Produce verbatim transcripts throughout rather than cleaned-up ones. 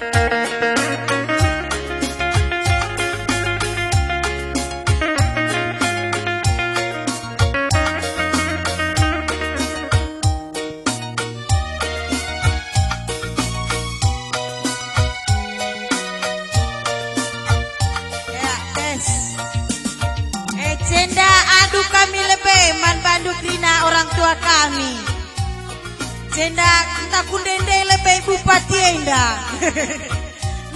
Ya, tes. Eh, jenda adu kami lebe man bandu kerina orang tua kami. Jenda ntah kundende lebe bupati enda.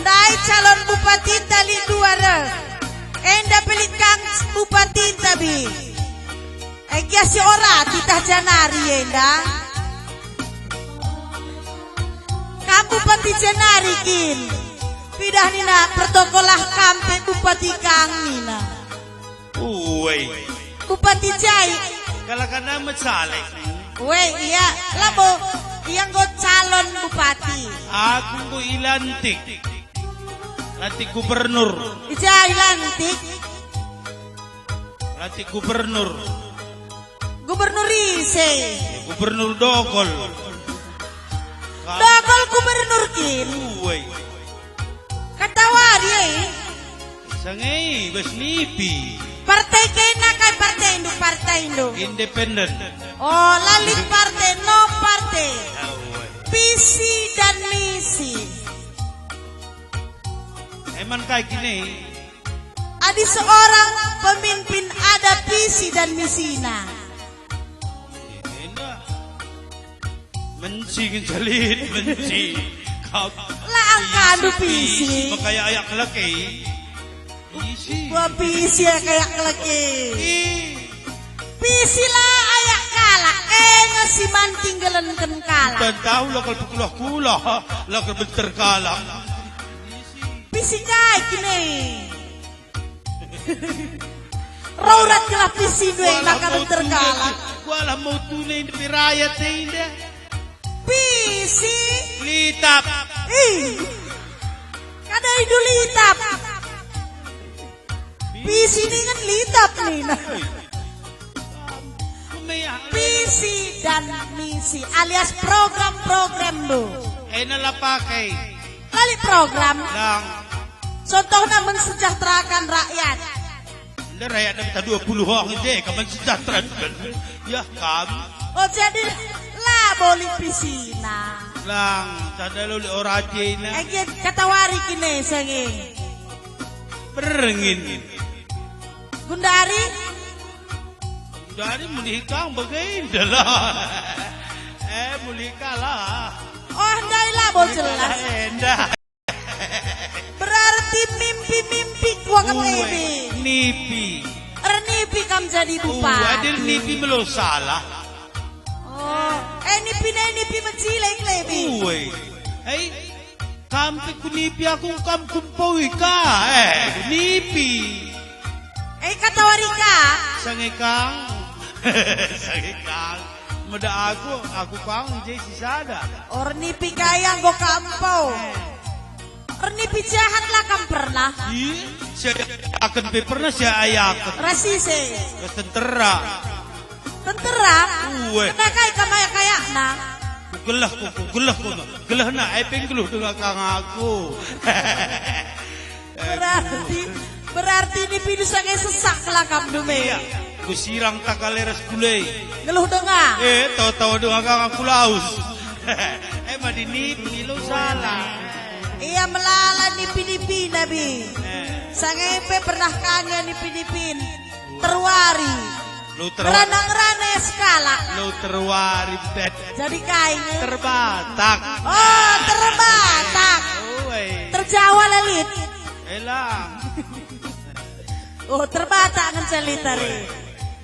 Ndai calon bupati tali dua re. Enda pelit kang bupati tabi. Egia si ora titah janari enda. Kam bupati janari kin. Pidah nina pertokolah kam pe bupati kang nina. Uwe. Bupati jai. Kalakan nama caleg. Uwe, ia labo. Ia enggo calon bupati. Aku enggo ilantik. Lantik gubernur. Ija ilantik. Lantik gubernur. Gubernur ise? Gubernur Dogol. Dogol gubernur kin? Uwe. Katawari, eh? Sangei bas nipi. Partai kena kai partai ndu, partai ndu? Independen. Oh, lalit partai, no partai. Uwe. Visi dan misi. Eman kai kini? Adi seorang pemimpin ada visi dan misina. Enda. Menci ngenca lit, menci. Kap-, la angkandu visi, visi. Maka ya ayak laki. Visi. Gua visi ya kayak laki. Ih. Visi la ayak kalak, e nge si man tinggalenken kalak. Dan tahu la kal pekulah-kulah, la kal benter kalak. Visi kai kini? Raurat gelah visi due maka benter kalak. Kualah mau tune indepe rayat e indah. Visi. Litap. Ih. Kada idu litap. Visi ningen litap nina. Visi dan misi alias program-program do. Ena la pakai. Kali program. Lang. Contohna mensejahterakan rakyat. Nda rakyat dua puluh orang je, kaman sejahtera. Ya, kam. Oh, jadi la boli visina. Lang, tanda loli ora jena. Ege katawari kine sange. Berengin. Gundari? Gundari mulih kang bage indah lah. Eh, mulih kalah. Oh, ndai labo jelas. Endah. Berarti mimpi-mimpi kuakap ebe. Nipi. Ernipi kam jadi bupati. Adil nipi melo salah. Oh, eh, nipi ne nipi mecilek lebi. Uwe. Hei, kam pe kunipi aku kam kumpoi ka. Eh, nipi. Eh, katawari ka. Sange kang. Sange kang. Meda aku, aku kang je si sada. Ernipi gaya enggo kampau. Ernipi jahat la kam pernah. Ih, saya akan pe pernah saya ayaken. Rasise. Ke tentera. Tentera? Uwe. Kena kai kam ayak-ayakna? Kugeleh ku, kugeleh ku. Gelehna, ai pe nggeluh denga kang aku. Berarti, berarti nipindu sange sesak kelakam dume. Iya. Kusirang takaleras kulei. Ngeluh denga. Eh, tau-tau denga kang aku laus. Eh, madi nipi lo salah. Ia melala nipi-nipi nabi. Eh. Sange pe pernah kanya nipi-nipin. Terwari. Lo terwa-, ngerana-ngerana ya sekalak. Lo terwari bet. Jadi kai nge? Terbatak. Oh, terbatak. Uwe. Terjawa lalit. Elang. Oh, terbatak ngenca lit ari.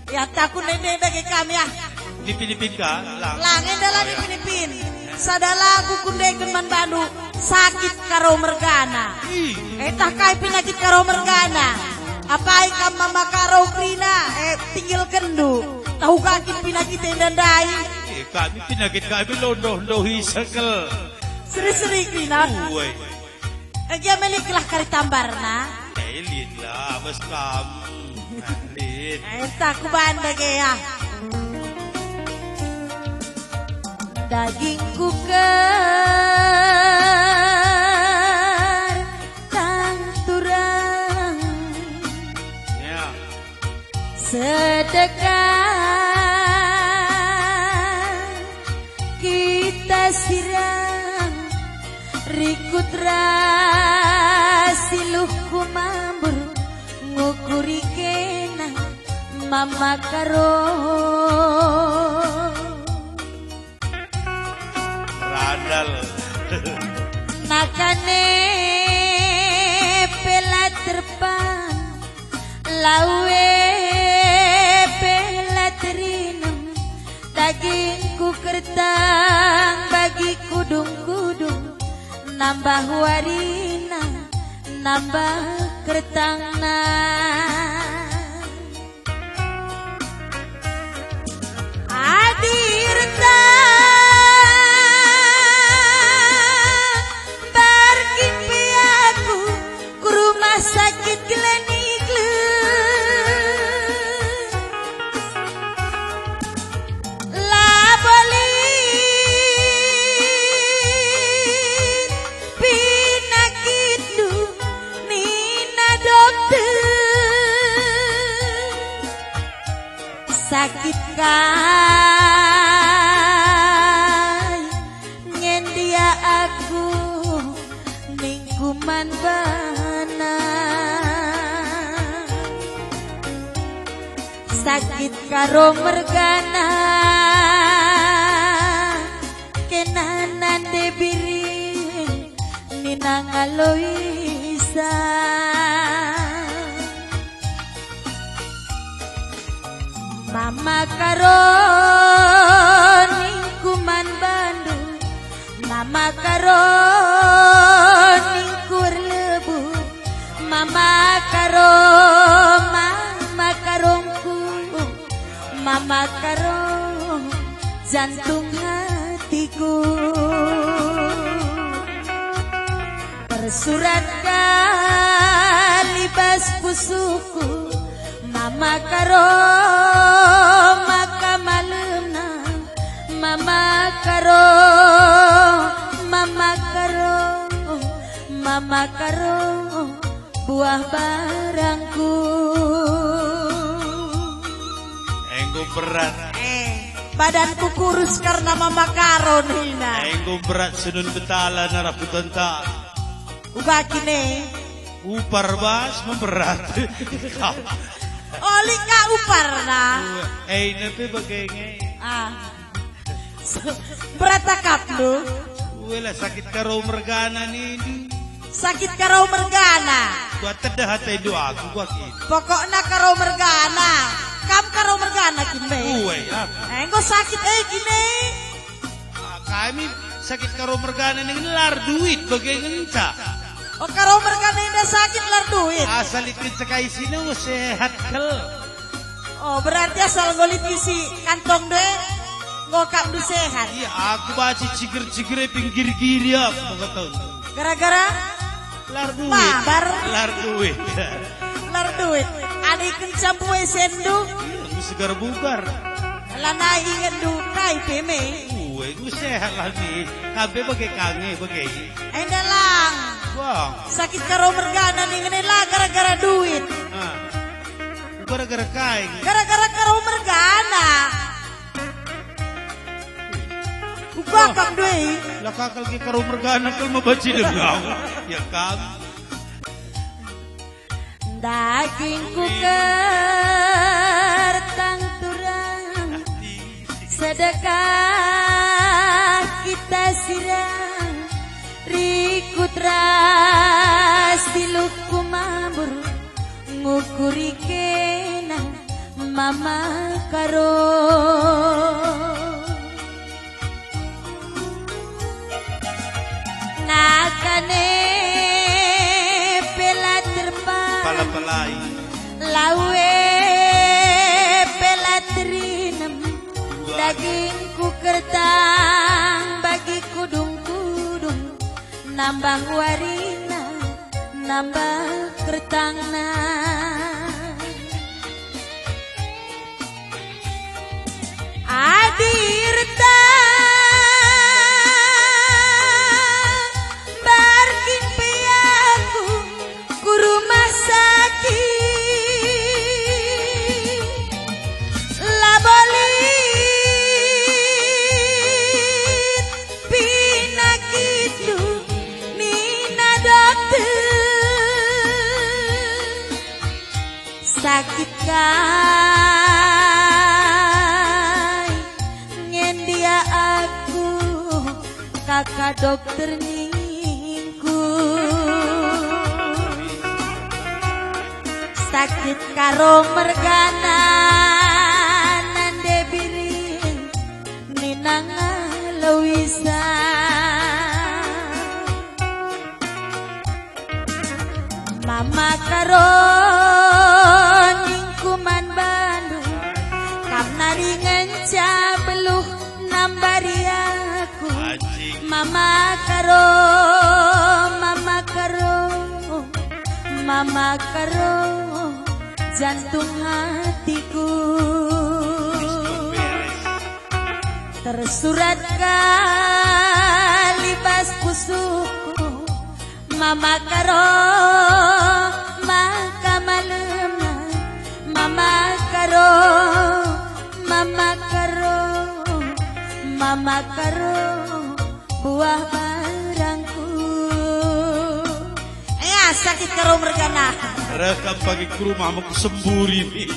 Ya, takut nende bagi kami ya. Nipin-nipin ka, lang. Lang, enda la nipin-nipin. Sada lagu kundeken man bandu, sakit karo mergana. Ih. Eh, tah kai penyakit karo mergana? Apai kam mama karo kerina, eh, tinggalkenndu. Tahu ka kin penyakit enda ndai? Eh, kami penyakit kami londo-londo hisekel. Seri-seri kerina. Uwe. Egi meliklah kari tambarna. Elin lah, bas kam. Elin. Enta ku banda ge ya. Dagingku ke Rikut ras iluhku mambur, ngukuri kena Mama Karo. Radal. Nakane pe la terpan, lawe pe la terinem, dagingku kertang bagi kudung-kudung, nambah warina, nambah kertangna. Adi erta mbar kin pe aku ku rumah sakit Glenik Leng. Labo lit penakitndu nina dokter. Sakit kai ngendia aku ningku man bana. Sakit Karo mergana, kena nande biring nina Aloisa. Mama Karo ningku man bandu, Mama Karo ningku erlebuh, Mama Karo, Mama Karongku, Mama Karo, jantung hatiku. Tersurat kal i bas pusuhku, Mama Karo maka malemna, Mama Karo, Mama Karo, Mama Karo, buah barangku. Enggo berat. Eh, badanku kurus karena Mama Karo nina. Enggo berat senun betala narap kutenta. Uga kine. Upar bas memberat. Oli ka upar na. Eh, ina pe bage nge. Ah. Berat akapndu. Wela sakit Karo mergana nindu. Sakit Karo mergana. Kuateda atendu aku, kuakit. Pokokna Karo mergana. Kam Karo mergana kin me. Uwe, apa? Enggo sakit e kin e. Ah, kami sakit Karo mergana ning lar duit bage ngenca. Oh, Karo mergana enda sakit lar duit. Asal ikin sekai sini sehat kel. Oh, berarti asal nggo lit isi kantong deh, enggo akapndu sehat. Iya, aku banci ciger-ciger e pinggir-giri aku, kata. Gara-gara? Lar duit. Mabar. Lar duit. Lar duit. Adi kenca mbue sendu? Iya, aku segar bugar. Lanai ingetndu kai pe me. Ue, aku sehat lah ni. Kabe bage kange, bage. Enda lang. Bang. Sakit Karo mergana ning ngene la gara-gara duit. Ah. Gara-gara kai? Gara-gara Karo mergana. Uga kam doi. Lah kakal ke Karo mergana kal mebaci dengan. Ya kam. Dagingku kertang turang, sedekah kita sirang, rikut ras iluhku mambur, ngukuri kena Mama Karo. Nakane pe la terpal, pala-palai. Lawe pe la terinem, dagingku kertang bagi kudung-kudung. Nambah warina, nambah kertangna. Adi erta mbar kin pe aku ku rumah sakit. Labo lit penakitndu Sakit kai ngendia aku, kaka dokter ningku. Sakit karo mergana nande biring nina ngalo isa. Mama Karo ningku man bandu, kam nari ngenca beluh nambari aku. Mama Karo, Mama Karo, Mama Karo, jantung hatiku. Tersurat kal i bas pusuhku, Mama Karo, maka malemna, Mama Karo, Mama Karo, Mama Karo, buah barangku. Ya, sakit Karo mergana. Rekam pagi ke rumah mau kusemburi nih.